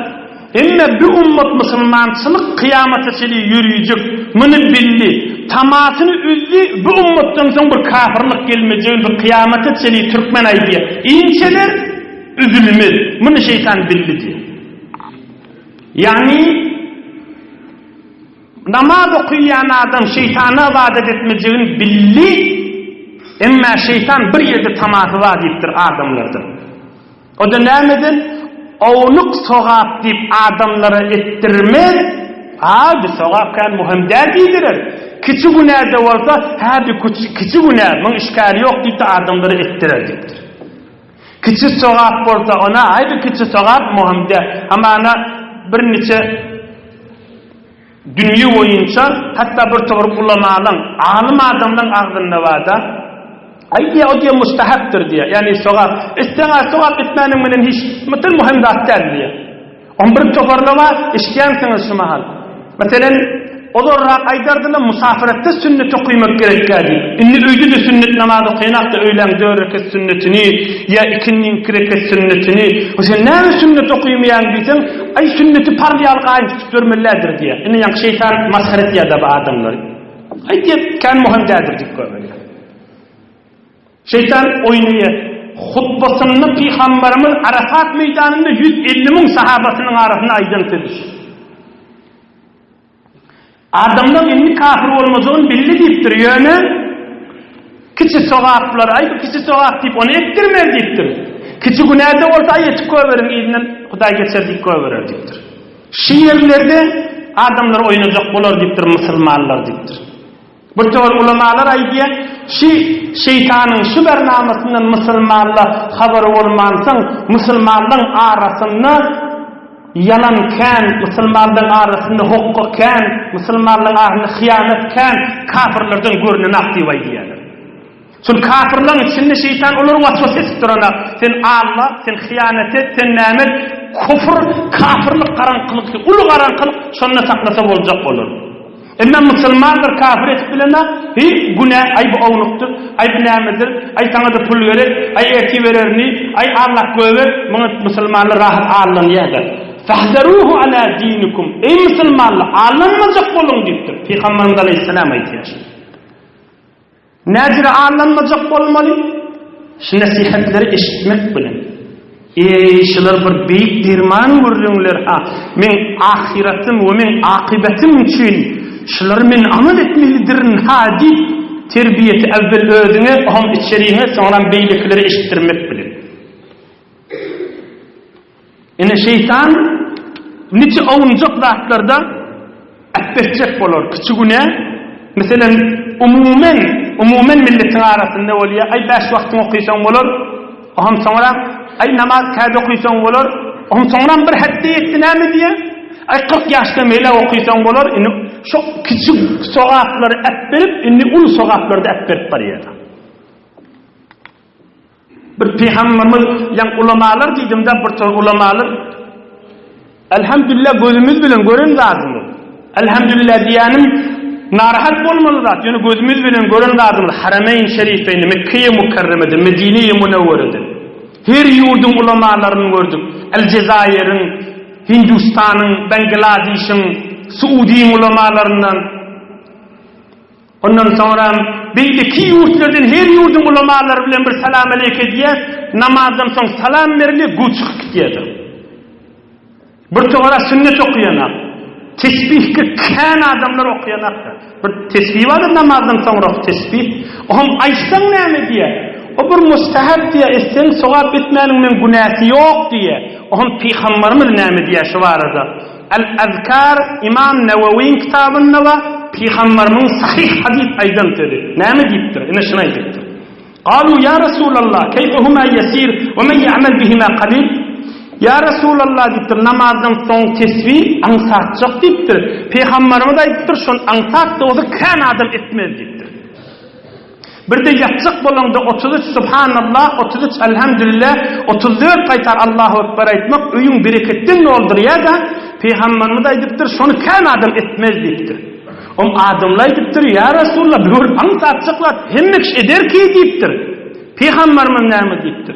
Emme bu ummat musulmançylyk kyýamata çenli ýörüjek, muny bildi. Tamasyny üzdi, bu ummatdan soň bir kafirlik gelmejegini bir kyýamata çenli türkmen aýdýar. Inçeler, üzülmez. Muny şeýtan bildi diýýär. Ýagny Namaz okaýan adam şeýtana ybadat etmejegini bildi, emma şeýtan bir ýerde tamasy bar diýipdir adamlardan. O-da nämeden? Ownuk sogap diýip adamlara etdirmez, A, bu sogap kän möhüm däl diýdirer. Kiçi günä-de bolsa, hä, bu kiçi günä, muň işgäri ýok diýip-de adamlara etdirer diýipdir. Kiçi sogap bolsa, ona, aý, bu kiçi sogap möhüm däl. Hamana birniçe Dünýe boýunça hatda bir topar ulamalaň, alym adamlaň agzynda bar-da. Aý diýýär, o diýýär mustahapdyr diýýär. Ýagny sogap. Etseň-ä sogap, etmäniň menen hiç mutal möhüm zat däl diýýär. Oň bir toparyna bar, eşidýänsiňiz şu mahal. Meselem, ozalrak aýdardylar, musafiretde sünnet okymak gerekkä diýip. Indi öýde-de sünnet namaz okaýanakda öýläň dört reket sünnetini ýa ikindi iki reket sünnetini. O sen näme sünnet okymaýaň diýseň, aý sünneti parz ýaly gaýym tutup ýörmelidir diýýär. Indi ýaňky şeýtan masgara etýär-de bu adamlary. Aý diýip, kän möhüm däldir diýip goýberýär. Şeýtan oýnaýar. Hutbasynda pygamberimiz Arafat meýdanynda 150 müň sahabasynyň arasynda aýdan sözi şu. Adamlaň indi kafir bolmajagyny bildi diýipdir, ýöne kiçi sogaplar, aý bu kiçi sogap diýip ony etdirmez diýipdir. Kiçi günä-de bolsa, aý etip goýberiň, yzyndan Hudaý geçer diýip goýberer diýipdir. Şu ýerlerde adamlar oýnajak bolar diýipdir, musulmanlar diýipdir. Bir towar ulamalar aýdýar, şi şeýtanyň şu bernamasyndan musulmanlar habary bolmansoň, musulmanlaň arasynda ýalan kän, musulmanlaň arasynda hokga kän, musulmanlaň arasynda hyýanat kän, kafirlerden görnenak diýip aýdýarlar. Şol kafirlaň içinde şeýtan olary waswasa edip duranak, sen alla, sen hyýanat et, sen näme et, kufr, kafirlik garaňkylyk, uly garaňkylyk, şonda saklasa boljak olar. Emma musulmandyr kafir edip bilena, hi, günä, aý bu ownukdyr, aý bu nämedir, aý saňa-da pul gerek, aý ertir bererini, aý Allah göber, muňa musulmanlar rahat allanýar-da. Fahzeruhu ala dinikum, eý musulmanlar, allanmajak boluň diýipdir. Pygamberimiz aleýhissalam aýdýar. Näjüre aldanmajak bolmaly? Şu nesihatleri eşitmek bilen. Eý, şular bir beýik derman gürrüňler-ha! Meň ahyretym we meň akybetym üçin şulary men amal etmelidirin-ha diýip, terbiýeti äwwel özüňe, oňam içeriňe, soňram beýlekilere eşitdirmek bilen. Ine şeýtan niçe ownujak zatlarda äpbetjek bolar, kiçi günä, meselem, umumen, umumen milletiň arasynda bolýar, aý bäş wagtyň okysaň bolar, oňam soňra, aý namaz käde okysaň bolar, oňam soňram bir hetde ýetdi näme diýýär, aý 40 ýaşdan beýläk okysaň bolar, indi şo kiçi sogaplary äpberip, indi uly sogaplary-da äpberip barýar. Bir pygamberimiz ýaň ulamalar diýdim-de bir tor ulamalar Elhamdülillah gözümiz bilen gören zadymyz. Elhamdülillah diýýänim narahat bolmaly zat. Ýöne gözümiz bilen gören zadymyz Harameýn Şerifeýni, Mekge-i Mükerremede, Medine-i Münewwerede. Her ýurduň ulamalaryny gördük. Aljazaýeriň, Hindustanyň, Bangladişiň, Suudyň ulamalaryndan. Ondan soňram beýleki ýurtlardan her ýurduň ulamalary bilen bir salam-aleýk edýär, namazdan soň salam berilýär, gul çykyp gidýär. Bir towara sünnet okaýanak. Tesbihge kän adamlar okaýanak. Bir tesbih bardyr namazdan soňraky tesbih. Oňam aýtsaň näme diýýär? O bir mustahap diýýär, etseň sogap etmäniň meň günäsi ýok diýýär. Oňam pygambarymyz näme diýýär şu barada? Al-Azkar Imam Newewiň kitabynda bar, Pygamberimiň sahyh hadys aýdan sözi. Näme diýipdir? Ine şuny aýdypdyr. Galu ýa Resulallah, keýfe huma ýesir we men ýa'mel bihima qalil? Ýa Resulallah diýipdir, namazdan soň tesbih aňsatjak diýipdir. Pygamberimiz aýdypdyr, şol aňsat bolsa kän adam etmez diýipdir. Birde ýatjak bolaňda 33 Subhanallah, 33 Elhamdülillah, 34 gaýtar Allahu Ekber aýtmak öýüň bereketden doldurýar-da, Pygamberimiz aýdypdyr, şony kän adam etmez diýipdir. Om adamlar aýdypdyr, Ýa Resulallah, bu bir aňsatjak zat, hemme kişi eder ki diýipdir. Pygamberimiz näme diýipdir?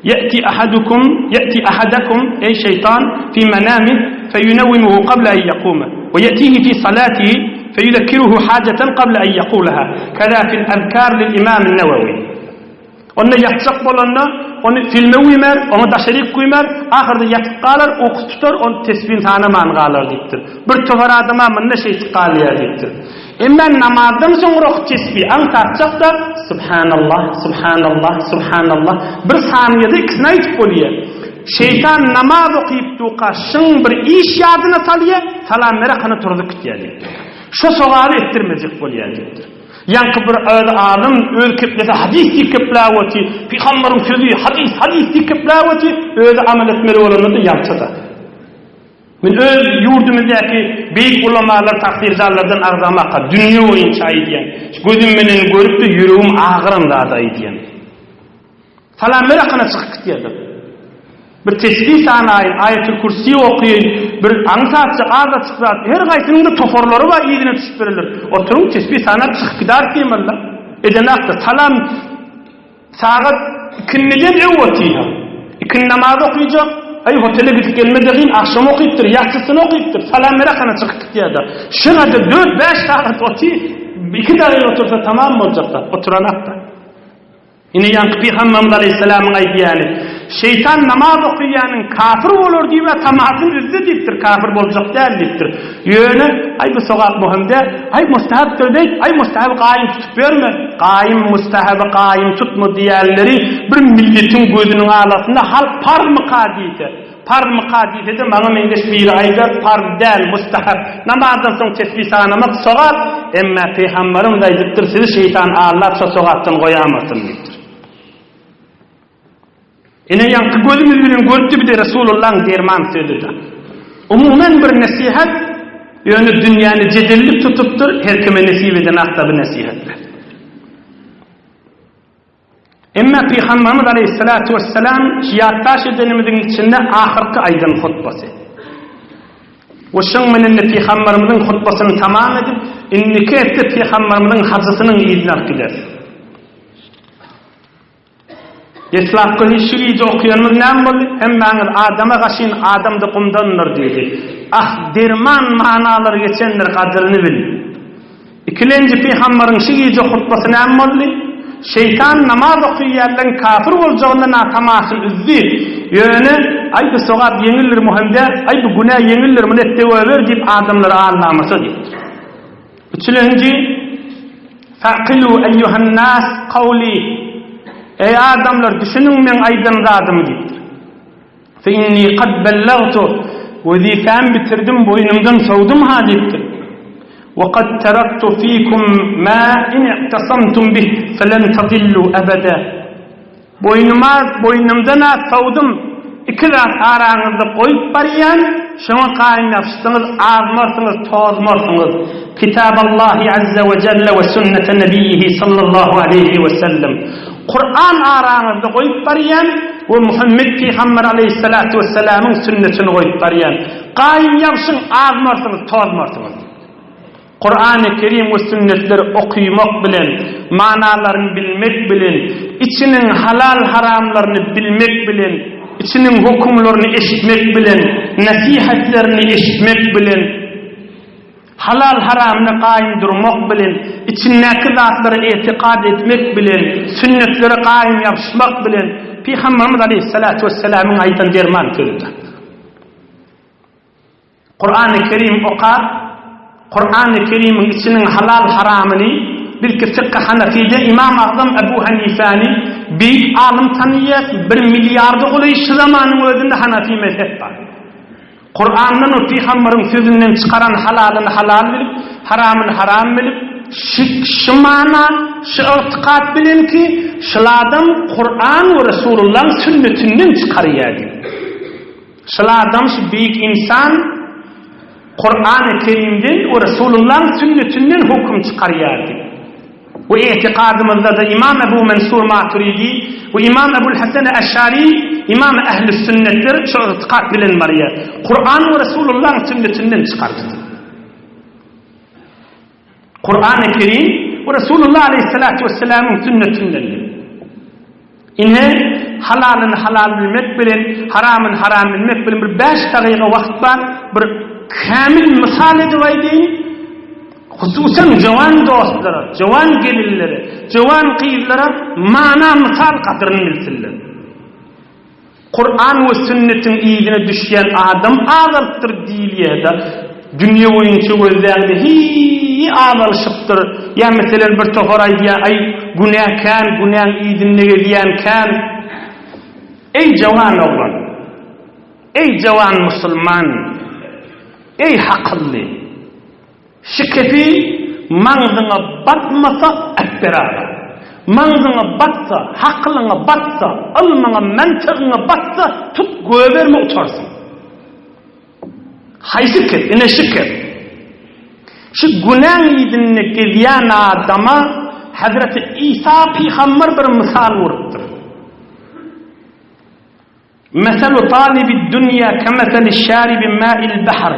Ýe'ti ahadukum, ýe'ti ahadakum, eý şeýtan, fi menamih, feýunewwimuhu qabla en ýekume, we ýe'tihi fi salatihi, feýuzekkiruhu hajatan qabla en ýekulaha, keza fil azkar lil imam Newewi. Onda ýatjak bolanda, ony filme güýmär, oňa daşaryk güýmär, ahyrda ýatyp galar, ukusy tutar, ony tesbini sanaman galar diýipdir. Bir topar adama munda şeýtip galýar diýipdir. Emma namazdan soňraky tesbih aňsatjak-da, Subhanallah, Subhanallah, Subhanallah, bir saniýede ikisini aýdyp bolýar. Şeýtan namaz okyp durka şyň bir iş ýadyna salýar, salam berekana turzup gitýär diýipdir. Şo sogaby etdirmejek bolýar diýipdir. Ýaňky bir özi alym, özi keplese hadys diýip kepläp otyr, pygamberiň sözi hadys, hadys diýip kepläp otyr, özi amal etmeli bolanda-da ýalta-da. Men öz ýurdumyzdaky beýik ulamalar tagsyrdarlardan agzamaka dünýe boýunça aýdýan. Şu gözüm bilen görüp-de ýüregim agyran zady aýdýan. Salam ber akyna çykyp gitýärler. Bir tesbih sanaýyn, aýatul kürsi okaýyn, bir aňsatjak, azajyk zat. Her haýsynyň-da toparlary bar, yzyna düşüp bererler. Oturyň, tesbih sanap çykyp gidaris diýmeliler. Edenakda salam Sagat ikindiden öň otyha. Ikindi namaz okyjak. Aý, hotele gidip gelme-de gyn, agşam okypdyr, ýassysyny okypdyr, salam berekana çykyp gitýär-de. Şurada dört-bäş sagat oty, iki dagyga otursa tamam boljak-da, oturanok-da. Ine ýaňky Pygamberimiz aleýhissalamyň aýdýany. Şeýtan namaz okaýanyň kafir bolar diýip-ä tamasyny üzdi diýipdir, kafir boljak däl diýipdir. Ýöne, aý bu sogap möhüm däl, aý mustahapdyr beýt, aý mustahaby gaýym tutup ýörme, gaýym mustahaby gaýym tutma diýýänleri bir milletiň gözüniň alasynda halk parzmyka diýse, parzmyka diýse-de maňa meňzeş biri aýdar, parz däl, mustahap. Namazdan soň tesbi sanamak sogap, emma pygambarymyz aýdypdyr, sizi şeýtan aldap şo sogapdan goýamasyn diýipdir. Ine ýaňky gözümiz bilen görüpdi bir-de Resulullaň derman sözüdir. Umuman bir nesihat, ýöne dünýäni jedellik tutupdyr, her kime nesip edenakda bu nesihatlar. Emma Pygamberimiz aleyhissalatu vesselam şu ýatdaş edenimiziň içinde ahyrky aýdan hutbasy. We şoň bilen-de Pygamberimiziň hutbasyny tamam edip, indiki hepde Pygamberimiziň hajysynyň yzyny alyp gideris. Deslapky şu gije okaýanymyz näme boldy? Hemmäňiz adama gaşyn, adam-da gumdandyr diýdi. Ah, derman manalar geçendir, gadyryny bil. Ikilenji pygambaryň şu gije hutbasy näme boldy? Şeýtan namaz okaýanlaryň kafir boljagyndan natamasyny üzdi. Ýöne, aý bu sogap ýeňildir muhim däl, aý bu günä ýeňildir, muny etde goýber diýip adamlary aldamasa diýipdir. Üçülenji, Fa'qilu eýýuhan-nas kawli, Eý adamlar, düşüniň meň aýdan zadymy diýipdir. Fe inni kad bellagtu, Wezipämi bitirdim, boýnumdan sowdum-ha diýipdir. We kad teraktu fikum ma in i'tasamtum bih felen tadillu ebeda. Boýnuma, boýnumdan-a sowdum, iki zat araňyzda goýup barýan, şoňa gaýym ýapyşsaňyz, azmarsyňyz, tozmarsyňyz, Kitaballahi azza we jelle we sünnete nebiýihi sallallahu aleýhi we sellem. Kuran araňyzda goýup barýan we Muhammet pygamber aleýhissalatu wessalamyň sünnetini goýup barýan. Gaýym ýapyşyň, azmarsyňyz, tozmarsyňyz. Kurany Kerim we sünnetleri okymak bilen, manalaryny bilmek bilen, içiniň halal-haramlaryny bilmek bilen, içiniň hökümlerini eşitmek bilen, nesihatlaryny eşitmek bilen, halal-haramyna gaýym durmak bilen, içindäki zatlara etikat etmek bilen, sünnetlere gaýym ýapyşmak bilen, Pygamberimiz aleýhissalatu wessalamyň aýdan derman sözüdir. Kurany Kerim okap, Kurany Kerimiň içiniň halal haramyny bilki fykhy hanafide Imam Agzam Ebu Hanifäni beýik alym tanyýas, bir milliarda golaý şu zamanyň özünde hanafi mezhep bar. Kurandan we pygambaryň sözünden çykaran halalyny halal bilip, haramyny haram bilip, şu şu mana, şu ygtykat bilen ki, şul adam Kuran we Resulullahyň sünnetinden çykarýar diýip. Şol adam şu beýik ynsan Kurany Kerimden we Resulullahyň sünnetinden höküm çykarýardy. We etikadymyzda-da Imam Ebu Mensur Maturidi we Imam Ebul Hasan Eşari Imam Ehli Sünnetler şu etikat bilen barýar. Kuran we Resulullahyň sünnetinden çykardy. Kurany Kerim we Resulullah aleyhissalatu vesselamyň sünnetindendir. Ine, halalyny halal bilmek bilen, haramyny haram bilmek bilen bir bäş dagyga wagt bar, bir kämil mysal edip aýdaýyn, hususan jowan dostlara, jowan gelinlere, jowan gyzlara mana mysal gadyryny bilsinler. Kuran we sünnetiň yzyna düşýän adam azalypdyr diýilýärde, dünýe boýunça gözläňde hiý azalyşypdyr. Ýa meselem bir topar aýdýar, aý günä kän, günäň yzynda gezýän kän. Eý jawan oglan! Eý jawan musulman! Eý hakylly! Şikefi maňzyňa batmasa äpber aga. Maňzyňa batsa, hakylyňa batsa, ylmyňa, mantygyňa batsa tut göberme utarsyň. Haýsy kep? Ine şu kep. Şu günäň yzynda gezýän adama Hazreti Isa pygamber bir mysal urupdyr. Meselu talibid-dunýa kemeseli şaribi ma'il bahr,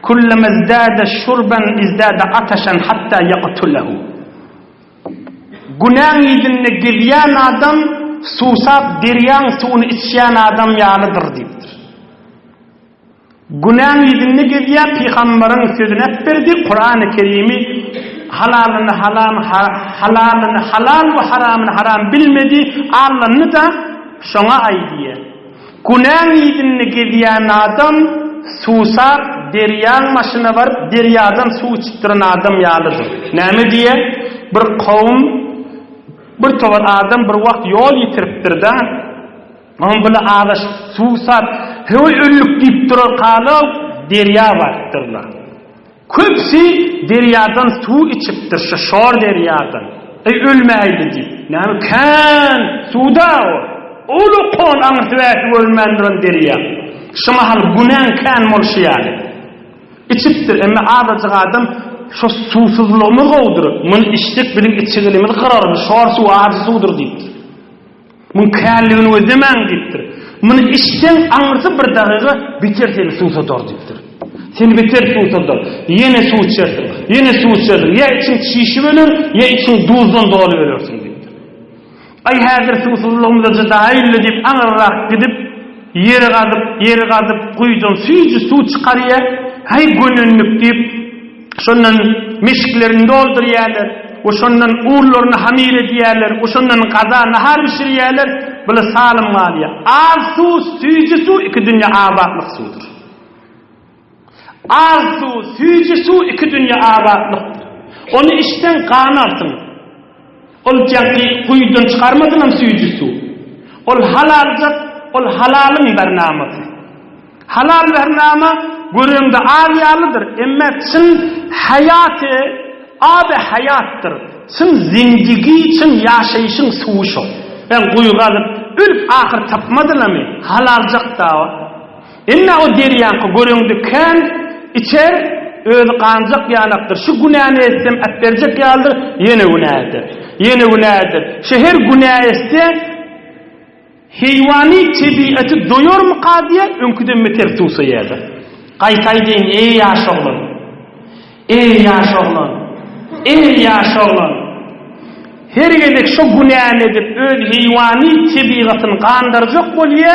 kullama izdada şurban izdada ataşan hatta ýaktulehu. Günäň yzynda gezýän adam suwsap derýaň suwuny içýän adam ýalydyr diýipdir. Günäň yzynda gezýär pygambaryň sözüni äpberdi Kurany Kerimi halalyny halam halalyny halal we haramyny haram bilmedi allandy-da şoňa aýdýar. Günäň yzynda gezýän adam suwsap derýaň başyna baryp derýadan suw içip duran adam ýalydyr. Näme diýýär? Bir kowum, bir towar adam bir wagt ýol ýitiripdir-de, Oň bile azaşyp, suwsap, höý öldük diýip durarkalar derýa barypdyrlar. Köpüsi derýadan suw içipdir, şu şor derýadan. Eý, ölmäýli diýip. Näme, kän suw-da o. Uly-kon aňyrsy-bärsi görünmän duran derýa. Şu mahal günäň kän bolşy ýaly. Içipdir, emma azajyk adam şo suwsuzlygymyz gowudyr, muny içsek biziň içigelimiz gyrar, bu şor suw ajy suwdur diýipdir. Muň känligini gözlemäň diýipdir. Muny içseň aňyrsy bir dagyga beter seni suwsadar diýipdir. Seni beter suwsadar. Ýene suw içersiň. Ýene suw içersiň. Ýa içiň çişip öler, ýa içiň duzdan dolup ölersiň diýipdir. Aý häzir suwsuzlygymyza jydaýyl-la diýip aňyrrak gidip, ýeri gazyp, ýeri gazyp, guýudan süýji suw çykarýar. Haý gönenlik diýip, Şondan meşiklerini doldurýarlar we şondan unlaryny hamyr edýärler we şondan gaza, nahar bişirýärler, bular salym galýar. Az suw, süýji suw iki dünýe abatlyk suwdur. Az suw, süýji suw iki dünýe abatlykdyr. Ony içseň ganarsyň. Ol jaňky guýudan çykarmadylam süýji suw. Ol halaljak, ol halalyň barnamasy. Halal barnama göreňde az ýalydyr, emme çyn haýaty aby haýatdyr. Çyn zindigi, çyn ýaşaýşyň suwy şol. Ben guýy gazyp, ölüp ahyr tapmadylamy, halaljak da o. Emme o derýaňky göreňde kän içer, özi ganjak ýanakdyr. Şu günäni etsem äpberjek ýalydyr, ýene günä eder. Ýene günä eder. Şu her günä etse, heýwany tebiaty doýarmyka diýe, öňküden beter suwsaýardy. Gaýta aýdaýyn, eý ýaş oglan! Eý ýaş oglan! Eý ýaş oglan! Her gezek şo günäni edip öz heýwany tebigatyny gandyrjak bolýa,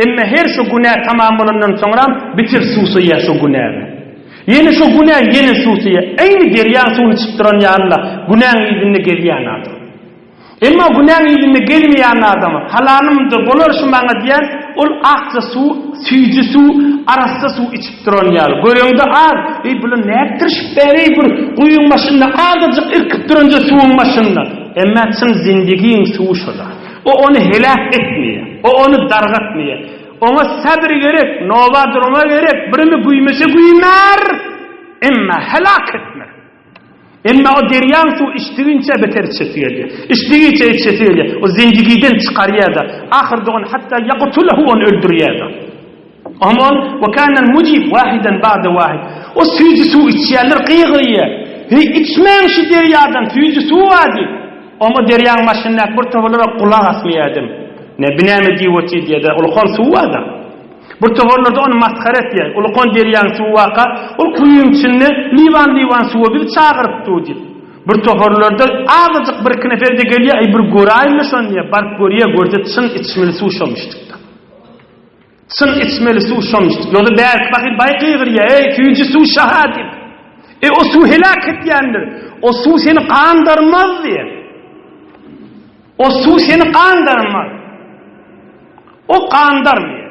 emme her şo günä tamam bolandan soňram bitir suwsaýa şo günäge. Ýene şo günä ýene suwsaýa. Eýni derýaň suwuny içip duran ýaly-la günäň yzynda gezýän adam. Emma günäň yzynda gezmeýän adama, halalymdyr, bolar şu maňa diýen, ol akja suw, süýji suw, arassa suw içip duran ýaly. Göreňde az, eý bular nätdirişip bäri bir guýyň başynda azajyk irkip duranja suwuň başynda. Emma çyn zindigiň suwy şo-da. O ony heläk etmeýär. O ony dargatmaýar. Oňa sabyr gerek, noba durma gerek, birimi güýmese güýmär, emma heläk etmez. Emma o derýaň suwy içdigiňçe beter içesi gelýär. Içdigiçe içesi gelýär. O zenjigiden çykarýar-da. Ahyrda ony hatda ýaktulehu ony öldürýär-de. Oňa ol we kanal mujib wahidan ba'da wahid. O süýji suw içýänler gygyrýar. Heý içmäň şu derýadan süýji suw bar diýip. Oňa derýaň başyndaky bir toparlara gulak asmaýardym. Ne binäme diýip otyr diýýär-de, ulkan suw bar-da. Bir toparlarda ony masgara etýär. Ulukan derýaň suwy barka, ol guýyň içinde liwan-liwan suwa bizi çagyryp dur diýip. Bir toparlarda azajyk bir-iki nefer-de gelýär, eý bir göräýinle şony diýýär. Baryp görýär, görse çyn içmeli suw şomuşdyk-da. Çyn içmeli suw şomuşdyk. Ýogsa bärki pahyr baý gygyrýar, eý süýji suw şaha diýip. E o suw heläk etýändir. O suw seni gandarmaz diýýär. O suw seni gandarmaz. O gandarmaýar.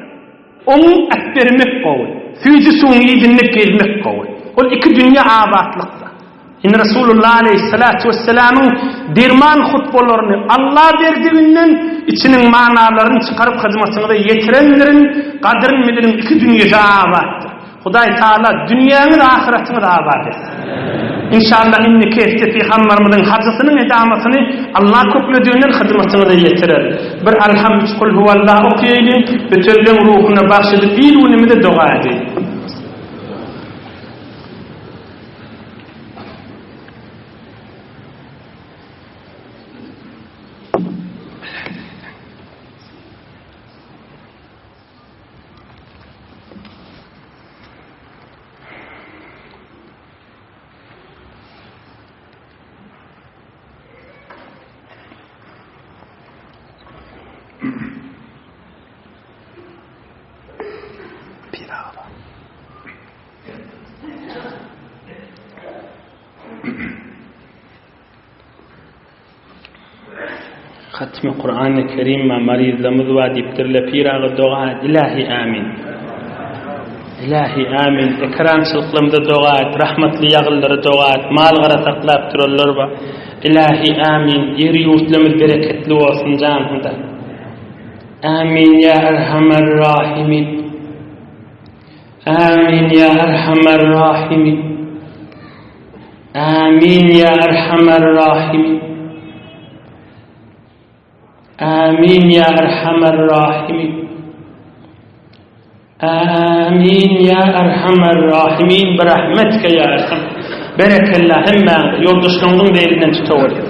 Oňuň äpbermek gowy. Süýji suwuň yzynda gezmek gowy. Ol iki dünýe abatlykda. Indi Resulullah aleýhissalatu wessalamyň derman hutbalaryny Alla berdiginden içiniň manalaryny çykaryp hyzmatyňyza ýetirendirin, gadyryn biliriň iki dünýesi abatdyr. Hudaý Taala dünýäňiz ahyratyňyz abat etsin. Inşallah indiki hepde Pygambarymyzyň hajysynyň edamasyny Allah köklediginden hyzmatyňyza ýetirer. Bir Alham üç Kul huwallah okaýaýlyň, ötenleň ruhuna bagş edip il günümize doga edeýin. Hatmy Kurany Kerim bar, maryzlarymyz bar diýipdirler. Pir aga doga et. Ilahi amin. Ilahi amin. Ekerançylyklarymyza doga et. Rahmatly ýagyllara doga et. Mal gara saklap duranlar bar. Ilahi amin. Ýer ýurtlarymyz bereketli bolsun jan Huda. Amin ya Erhamer Rahimin. Amin ya Erhamer Rahimin. Amin ya Erhamer Rahimin. Amin ya Erhamer Rahimin. Amin ya Erhamer Rahimin. Bi rahmetike ya Erham. Berekella hemmäňizi ýoldaşlaryňyzyň elinden tutaweriň.